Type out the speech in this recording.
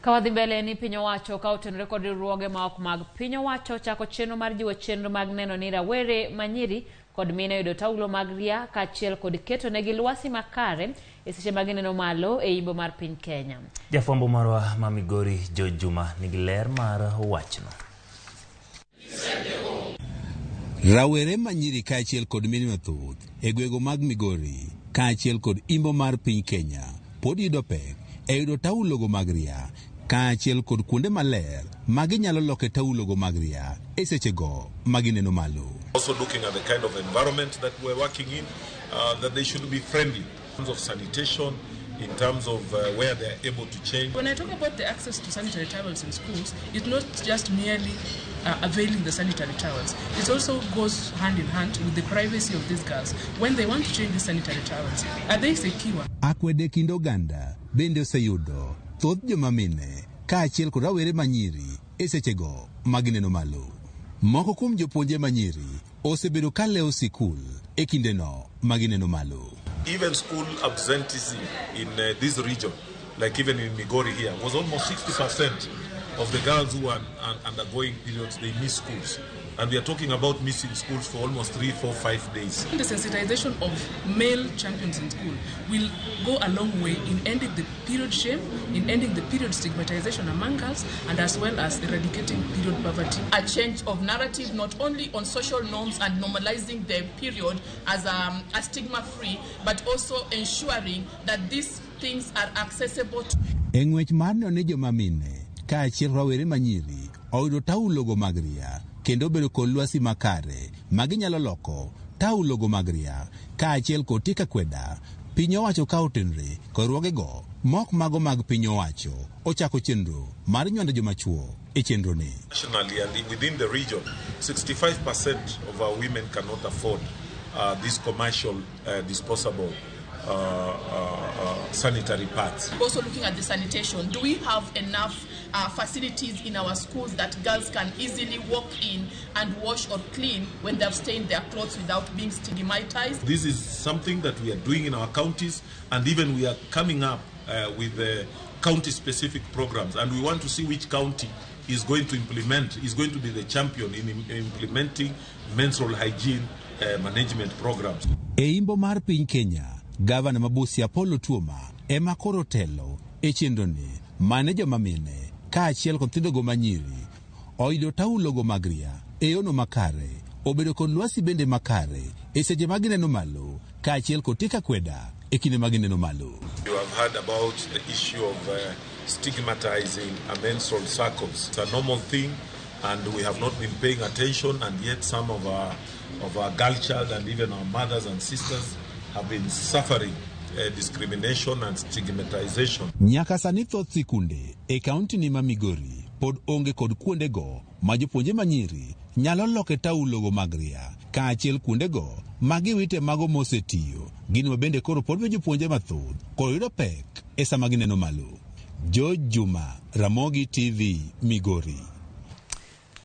Ka wadhi mbele ni piny owacho ka otenore kod riwruoge ma ok mag piny owacho chako chenro mar jiwo chenro mag neno ni rawere manyiri kod mine oyudo taulo mag ria kaachiel kod keto negi lwasi makare e seche ma gineno malo e imbo mar piny Kenya. Jafwambo marwa ma Migori George Juma nigi ler mar wachno. Rawere manyiri kaachiel kod mine mathoth e gwego mag Migori kaachiel kod imbo mar piny Kenya pod yudo pek e yudo taulogo mag ria kaachiel kod kuonde maler ma ginyalo loke taulogo mag ria e sechego ma gineno malo. Also looking at the kind of environment that we're working in, that they should be friendly in terms of sanitation, in terms of where they are able to change. When I talk about the access to sanitary towels in schools, it's not just merely availing the sanitary towels. It also goes hand in hand with the privacy of these girls. When they want to change the sanitary towels, are they secure? Akwede kind oganda bende oseyudo thoth joma mine kaachiel kod rawere manyiri e sechego ma gineno malo. Moko kuom jopuonje manyiri osebedo ka lewo sikul e kindeno ma gineno malo. Even school absenteeism in this region, like even in Migori here, was almost 60% of the girls who are undergoing periods, they miss schools. And we are talking about missing schools for almost 3, 4, 5 days. The sensitization of male champions in school will go a long way in ending the period shame, in ending the period stigmatization among girls, and as well as eradicating period poverty. A change of narrative not only on social norms and normalizing the period as a stigma-free, but also ensuring that these things are accessible to E ng'wech mar neno ni joma mine kaachiel rawere manyiri oyudo taulogo mag ria kendo bedo kod lwasi makare ma ginyalo loko taulogo mag ria kaachiel kod tieko akweda piny owacho ka otenre kod riwruogego mok mago mag piny owacho ochako chenro mar nywando joma chuo e chenro ni. Nationally and within the region, 65% of our women cannot afford these commercial disposable sanitary pads. Also looking at the sanitation, do we have enough facilities in our schools that girls can easily walk in and wash or clean when they have stained their clothes without being stigmatized? This is something that we are doing in our counties, and even we are coming up with the county-specific programs, and we want to see which county is going to implement, is going to be the champion in implementing menstrual hygiene management programs. E imbo mar piny Kenya, gavana ma Busia Paul Otuoma ema koro telo e chenro ni mane joma mine kaachiel kod nyithindogo manyiri oyudo taulogo mag ria e yono makare obedo kod lwasi bende makare e seche ma gineno malo kaachiel kod tieko akweda e kinde ma gineno malo. You have heard about the issue of stigmatizing menstrual cycles. It's a normal thing, and we have not been paying attention, and yet some of our girl child and even our mothers and sisters have been suffering discrimination and stigmatization. Nyaka sani thoth sikunde e kaunti ni ma Migori pod onge kod kuondego ma jopuonje manyiri nyalo loke taulogo mag ria kaachiel kuondego ma giwite mago mosetiyo gin ma bende koro pod miyo jopuonje mathoth koro yudo pek e sama gineno malo. George Juma, Ramogi TV, Migori.